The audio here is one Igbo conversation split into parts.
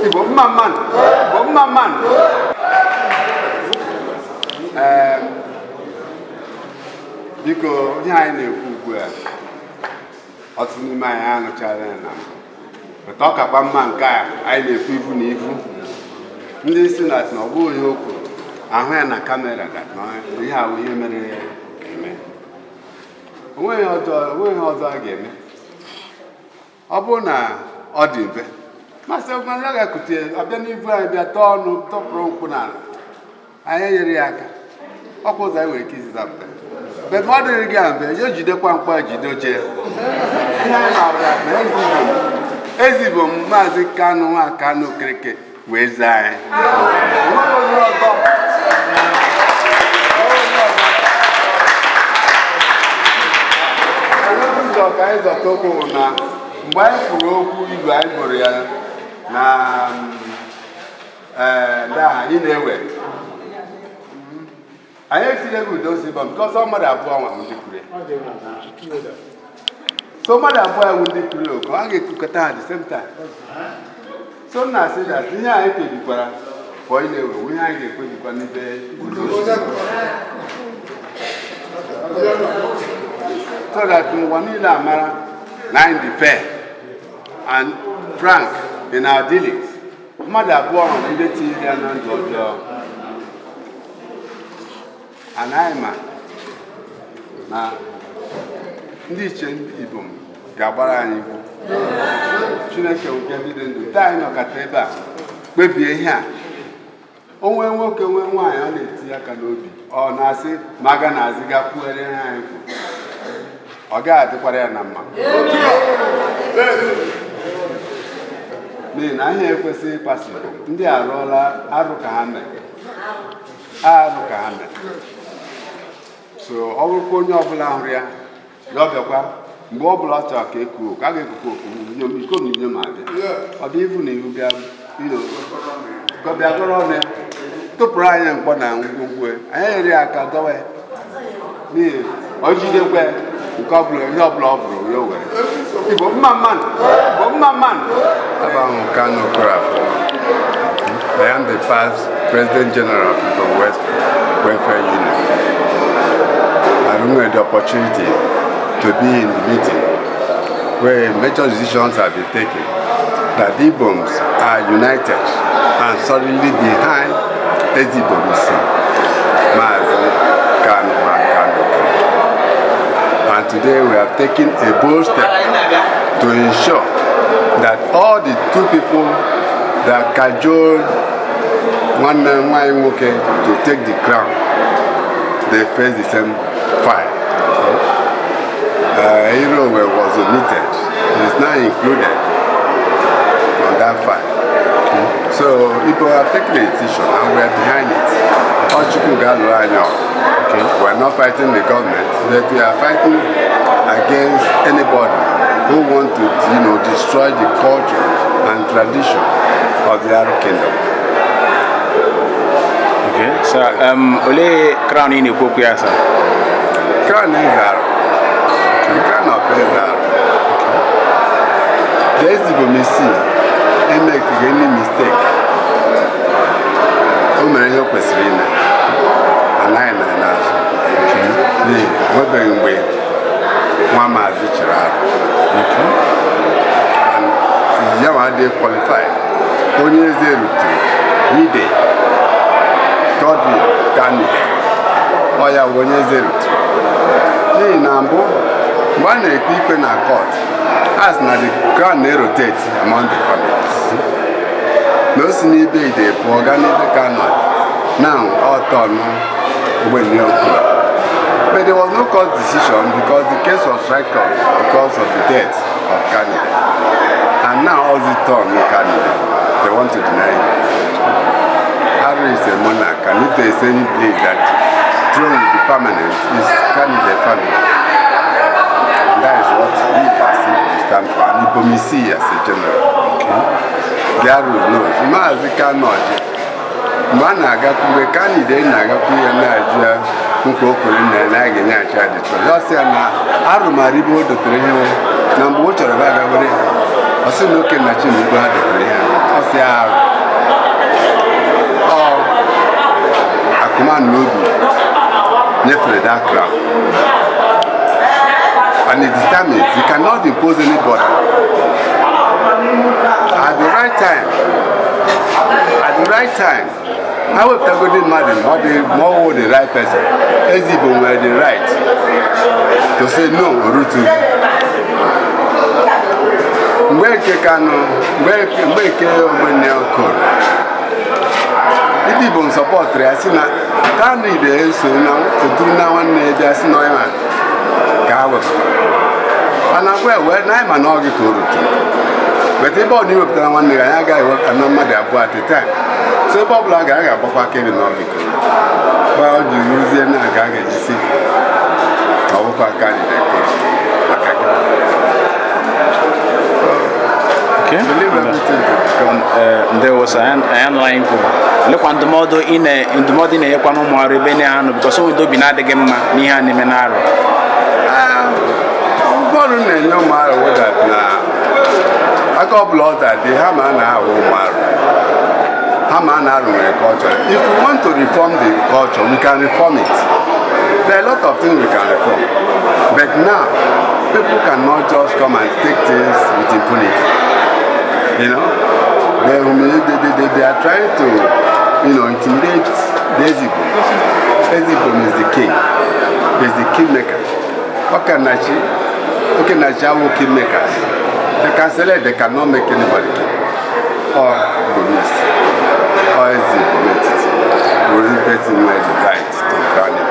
Igbo mma mma nụ. Igbo mma mma nụ. Ee, biko, ihe anyị na-ekwu ugbu a, ọtụtụ n'ime anyị anụchala ya na mbụ, pụta ọ kakwa mma nke a anyị na-ekwu ivu na ivu. Ndị si na na ọ bụghị ihe o kwuru ahụ ya na camera that na ihe ahụ ihe mere ya eme. Onweghị ọjọọ, onweghị ihe ọzọ a ga-eme. Ọ bụrụ na ọ dị mfe, masị ọgụmanụ ya ga-ekute ọbịa n'ivu anyị, bịa tọọ ọnụ tọpụrụ nkwụ n'ala, anyị enyere ya aka. Ọkwa ụzọ anyị nwere ike isi zapụta mgbe ma ọ dịrị gị a mfe, ya jidekwa mkpa, jide oche. Ihe anyị na-abịa na ezigbo m Maazị Kanụ nwa Kanụ Okereke wee zaa anyị. Onweghị onye ọzọ. Onweghị onye ọzọ. Ụzọ ka anyị zọta okwu bụ na mgbe anyị kwuru okwu igwe, anyị bụrụ ya na ee daha ị na-ewe anyị etinyeghị udo si ba nke ọzọ. Mmadụ abụọ nwa ndị kwuru ya, so mmadụ abụọ ewu ndị kwuru ya okwu, a ga-ekwukọta ha the same time. So m na-asị that ihe anyị kpebikwara pụọ ị na-ewe ihe anyị ga-ekpebikwa n'ibe udo, so that n'ụwa niile amara na anyị dị fair and frank in our dealings. Mmadụ abụọ hụrụ ndị tinyere ya na ndụ ọjọọ, anaghị ma na ndị iche Ibom ga-agbara anyị ikwu. Chineke nke ndị dị ndụ taa, anyị nọkọta ebe a kpebie ihe a. O nwee nwoke, nwee nwaanyị, ọ na-etinye aka n'obi, ọ na-asị ma aga na-azị ga kwughere ihe anyị kwuru, ọ gaghị adịkwara ya na mma, n'ihi na ihe ekwesịghị ịkpasu Igbo. Ndị arụọla arụ ka ha mere, arụ ka ha mere. So ọ bụrụkwa onye ọbụla hụrụ ya, ya ọ bịakwa mgbe ọ bụla ọ chọrọ ka ekuo okwu, a ga-ekwukwa okwu. Inyom, ikom na inyom abịa, ọ bụ ivu na ivu bịa ka ọ bịa gọrọ ọnụ ya, tụpụrụ anyị mkpọ na ngwongwo ya. Anyị nyere ya aka dọwa ya, n'ihi ọ jidekwe nke ọbụla, ihe ọbụla ọ bụrụ ya o were. Igbo mma mma nụ. Igbo mma mma nụ. Abahu Kanu Okorafor. I am the past President General of Ibom West Welfare Union. I had the opportunity to be in the meeting where major decisions have been taken that the Iboms are united and solidly behind Eze Ibom Isii, Mazi Kanu Kanu. And today we have taken a bold step to ensure that all the two people that cajole nwanne nwanyị nwoke to take the crown, they face the same fire. Irowe was omitted. It is now included on that file. So people have taken a decision and we are behind it. Ọchukwu ga-alụrụ anyị ọgụ. We are not fighting the government, but we are fighting against anybody who want to destroy the culture and tradition of the Aro Kingdom. Okay. So, olee crown ị na-ekwu okwu ya, sir? Crown Eze Aro. The crown of Eze Aro. The Eze Ibom Isii emeghị any mistake. O mere ihe o kwesịrị ime. Anaghị na n'azụ. N'ihi nwebeghị mgbe nwa maazị chịrị arụ. And ya nwa adịghị qualified. Onye eze rutere Ide Godwin Kanu, ọ ya bụ onye eze rutere. N'ihi na mbụ, mgbe a na-ekpe ikpe na court, a sị na the crown na-erotate among the families, na o si n'ibe Ide pụọ gaa n'ibe Kanu. Now ọ turn Ogbenye Okoro. But there was no court decision because the case was strike off because of the death of Kanu, and now all the turn Kanu, they want to deny him. Aro is a monarch, and if there is any place that throne will be permanent, is Kanu family. And that is what we as Ibom stand for, and Ibom Isii as a general. Garu knows. Maazị Kanu Ọjị, mgbe a na-agakwu, mgbe Kanide na-agakwu ya, na-ajụ ya nkwa o kwere nna ya na a ga-enyeghachi ya the throne. Ya sị ya na arụmara ibe o dotere ihe, na mgbe o chọrọ ebe aga were, ọ sị na oke nna Chinugbo ha dotere ihe. Ọsị arụ ọ Akụmanụobi nyefere that crown, and it determines you cannot impose anybody. At the right time, at the right time, ha wepụtagodi mmadụ, ma ọ dị, ma ọ wụ the right person, Ezigbo nwere the right to say no. Orutu mgbe nke Kanụ, mgbe nke Ogbenne Okoro, ndị Igbo sọpọtụrụ ya, si na Kanụ ide eso na oduru na nwanne ya bịa, si na ọya ka ha wepụtara, mana gwa wee na anyị ma na ọ gị ka o rutere. But ebe ọ na iwepụtara nwanne gị, anyị agaghị ewepụta na mmadụ abụọ at a time. So ebe ọ bụla a ga-agbakwa akaebe na ọ gị ka o rutere. Gba ọ ji ruzie na ka a ga-eji si ka ọ bụkwa aka anyị na-ekoro maka gị. Believe everything to become. Ee, ndewo sir. Anyị anụla anyị kwuru. Lekwa ndụmọdụ ị na-enyekwa n'ụmụ arụ ebe na ha nọ, because onwe obi na-adịghị mma n'ihe a na-eme n'arụ. Ụfọdụ na-enye ụmụ arụ wedat na aka ọbụla ọ dị ha ma na awụ ụmụ arụ, ha ma na arụ nwere culture. If we want to reform the culture, we can reform it. There are a lot of things we can reform, but now people cannot just come and take things with impunity. They are trying to intimidate the Ezigbo. Ezigbo is the king, is the kingmaker. Okanachi, Okanachi awo kingmakers. They can select, they cannot make anybody king. Or Gomis, or Ezigbo entity. Will person who has the right to crown him.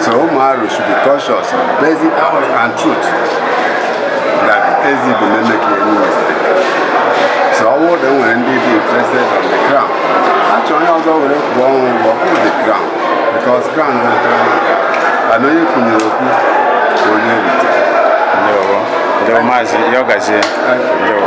So Umaru should be cautious of basic and truth that Ezigbo may make any mistake. So ọ bụrụ na enwere ndị dị interested on the crown, ha chọrọ onye ọzọ were kwụọ ọnwụ ụgwọ kwụ the crown, because crown wetara nke ahụ. Mana onye kwunyere okwu ka onye ritere. Ndewo, ndewo maazị, ya ọ gazie. Ndewo.